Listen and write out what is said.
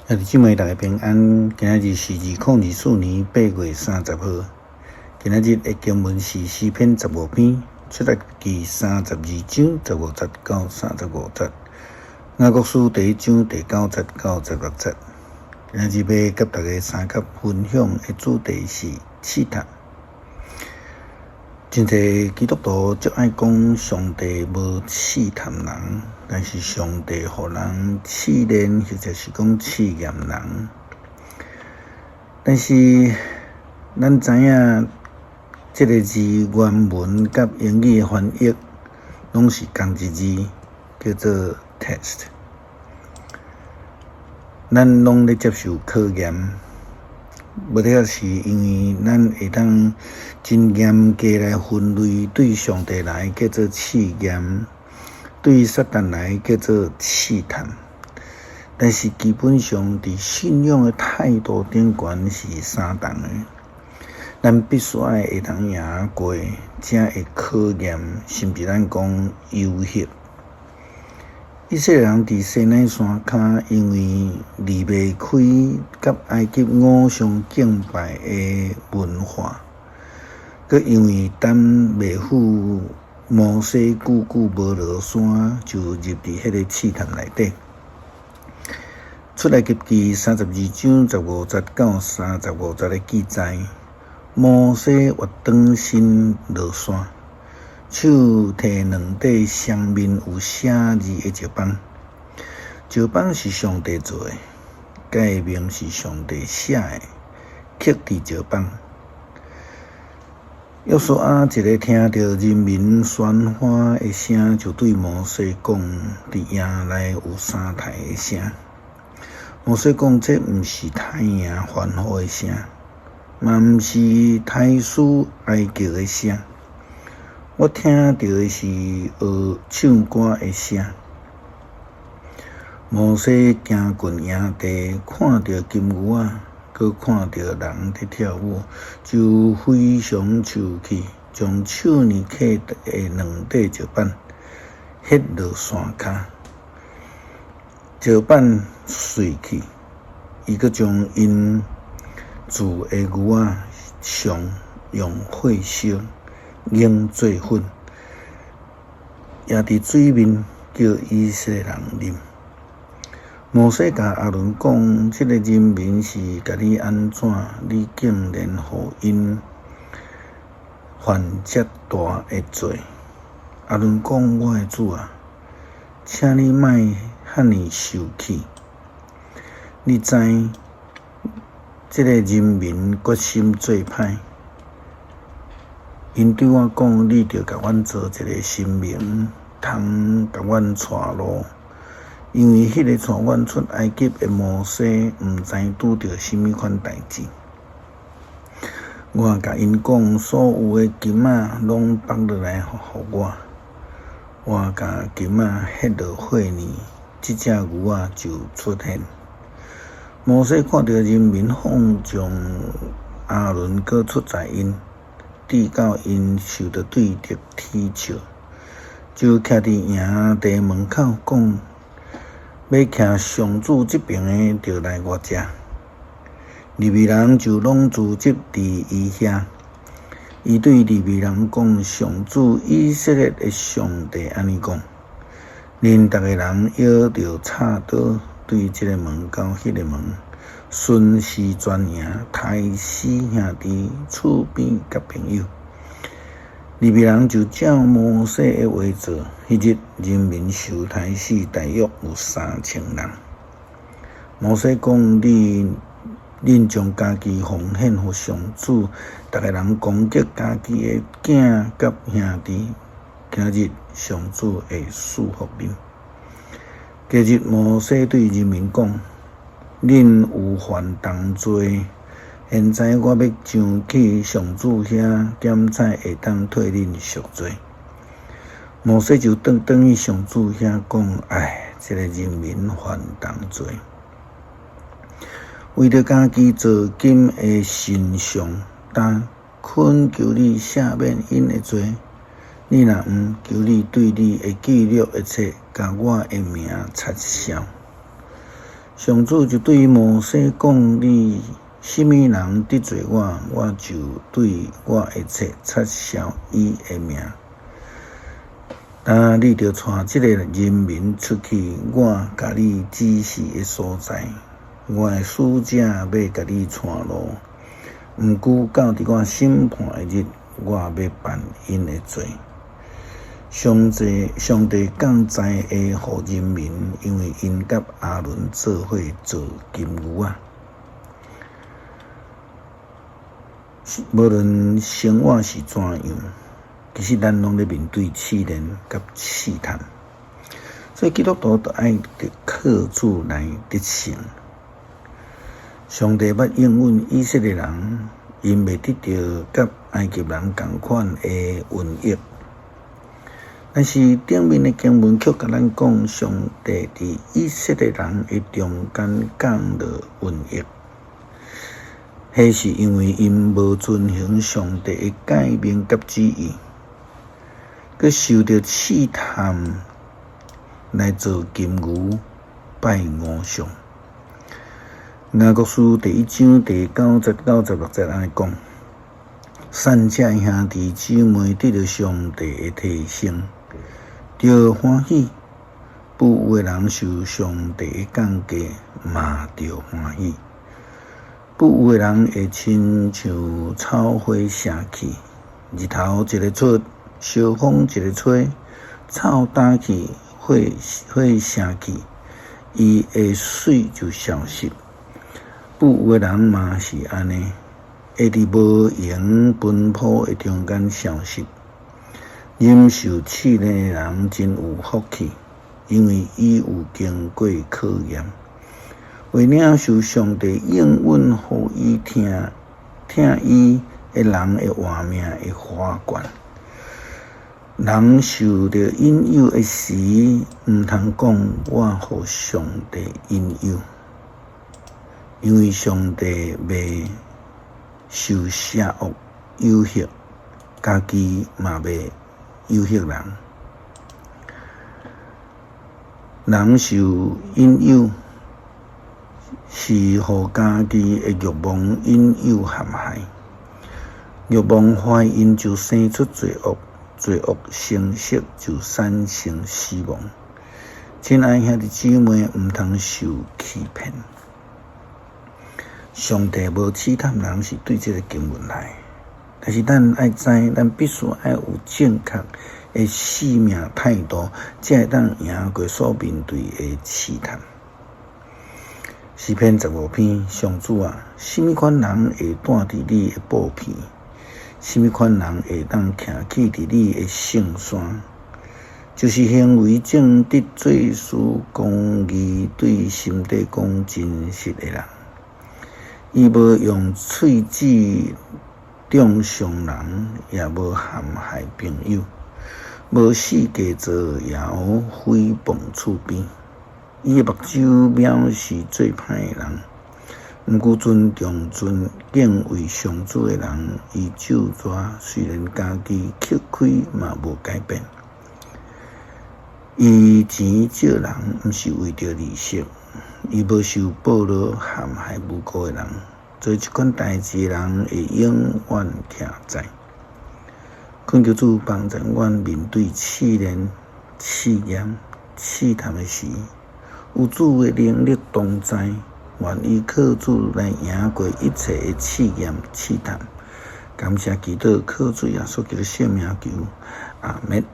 兄弟姊妹，大家平安。今仔日是2024年8月30號。今仔日的經文是詩篇15篇，出埃及記32章15節到35節，雅各書第一章第九節到16節。今仔日欲佮大家相佮分享的主題是試探。真濟基督徒足愛講上帝無試探人，但是上帝予人試煉，或者是講試驗人。但是咱知影，這个字原文佮英語的翻譯攏是仝一字，叫做 test。咱攏咧接受考驗。無得是因為咱會當真嚴格來分類，對上帝來叫做試驗，對撒旦來叫做試探。但是基本上，佇信仰的態度頂懸是相仝的。咱必須愛會當贏過這个考驗，甚至咱講誘惑。以色列人佇西奈山跤，因為離袂開佮埃及偶像敬拜的文化，閣因為擔袂赴摩西久久無落山，就入佇彼个試探內底。出埃及記32章15節到35節的記載，摩西越轉身落山。手提兩塊上面有寫字的石枋，石枋是上帝做的，誡命是上帝寫的，刻佇石枋。約書亞一个聽著人民喧嘩的聲，就對摩西講：佇營內有相刣的聲。摩西講：這毋是刣營歡呼的聲，嘛毋是刣屍哀叫的聲。我聽著的是學唱歌的聲。摩西行近營地，看著金牛仔，閣看著人佇跳舞，就非常受氣，將手裡刻的兩塊石板彼落山跤，石板碎去，伊閣將𪜶鑄的牛仔像用火燒。研做粉，也佇水面叫以色列人啉。摩西共亞倫講：這个人民是共你按怎？你竟然予𪜶犯遮大的罪。亞倫講：我的主啊，請你莫遐爾受氣。你知這个人民決心做歹。𪜶對我講：你著共阮做一个神明，通共阮帶路。因為彼个帶阮出埃及的摩西，毋知拄著啥物款代誌。我共𪜶講，所有的金仔攏放落來予我，我共金仔彼落火裡，這隻牛仔就出現。摩西看著人民放縱亞倫，閣出在𪜶。直到𪜶受著對敵恥笑，就徛佇營地門口講：欲徛上主這爿的，就來我遮。利未人就攏聚集佇伊遐。伊對利未人講：上主以色列的上帝按呢講：恁逐个人枵著插刀，對這个門到彼个門，巡視全營，刣死兄弟、厝邊佮朋友。利未人就照摩西的話做。彼日人民受刣死，大約有3000人。摩西講：你恁將家己奉獻予上主，逐个人攻擊家己的囝佮兄弟。今日上主會賜福恁。隔日，摩西對人民講：恁有犯重罪，現在我欲上去上主遐，檢採會當替恁贖罪。摩西就轉轉去上主遐講：唉，這个人民犯重罪，為著家己做金的神像，但懇求你赦免𪜶的罪。你若毋，求你對你的記錄的冊，共我的名擦消。上主就對摩西講：你啥物人得罪我，我就對我的冊擦消伊的名。但你著帶這個人民出去，我共你指示的所在，我的使者欲共你帶路。毋過到佇我審判的日，我欲辦𪜶的罪。上帝上帝降災禍予人民，因為𪜶佮亞倫做伙做金牛仔。無論生活是怎樣，其實咱攏咧面對試煉佮試探，所以基督徒著愛靠主來得勝。上帝捌應允以色列人，𪜶袂得著佮埃及人仝款的瘟疫。但是頂面的經文卻共咱講，上帝佇以色列人的中間降落瘟疫，彼是因為𪜶無遵行上帝的誡命佮旨意，閣受著試探來做金牛拜偶像。雅各書第一章第九節到十六節按呢講：善者兄弟姊妹得著上帝的提升，著歡喜；不有的人受上帝的降駕，嘛著歡喜。不有的人會親像草花謝去，日頭一个出，小風一个吹，草焦去，花花謝去，伊的媠就消失。不有的人嘛是按呢，會佇無閒奔波的中間消失。忍受試煉的人真有福氣，因為伊有經過考驗，會領受上帝應允予伊疼疼伊的人的活命的花冠。人受著引誘的時，毋通講我予上帝引誘，因為上帝袂受邪惡誘惑，家己嘛袂誘惑人。人受引誘，是予家己的欲望引誘陷害，欲望懷孕就生出罪惡，罪惡成熟就產生死亡。親愛兄弟姊妹，毋通受欺騙。上帝無試探人，是對這个經文來。但是咱愛知，咱必須愛有正確的生命態度，才會當贏過所面對的試探。詩篇十五篇，上主啊，啥物款人會蹛佇你的寶鼻？啥物款人會當徛起佇你的聖山？就是行為正直、做事公義、對心底講真實的人。伊無用喙舌中傷人，也無陷害朋友，無四界造謠誹謗厝邊。伊的目睭藐視做歹的人，毋過尊重尊敬畏上主的人，伊咒詛雖然家己曲開嘛無改變。伊錢借人，毋是為著利息，伊無受賄賂陷害無辜的人。做這款代誌的人會永遠徛在。懇求主幫助阮面對試煉、試驗、試探的時，有主的能力同在，願意靠主來贏過一切的試驗、試探。感謝基督，靠主耶穌基督聖名求，阿們。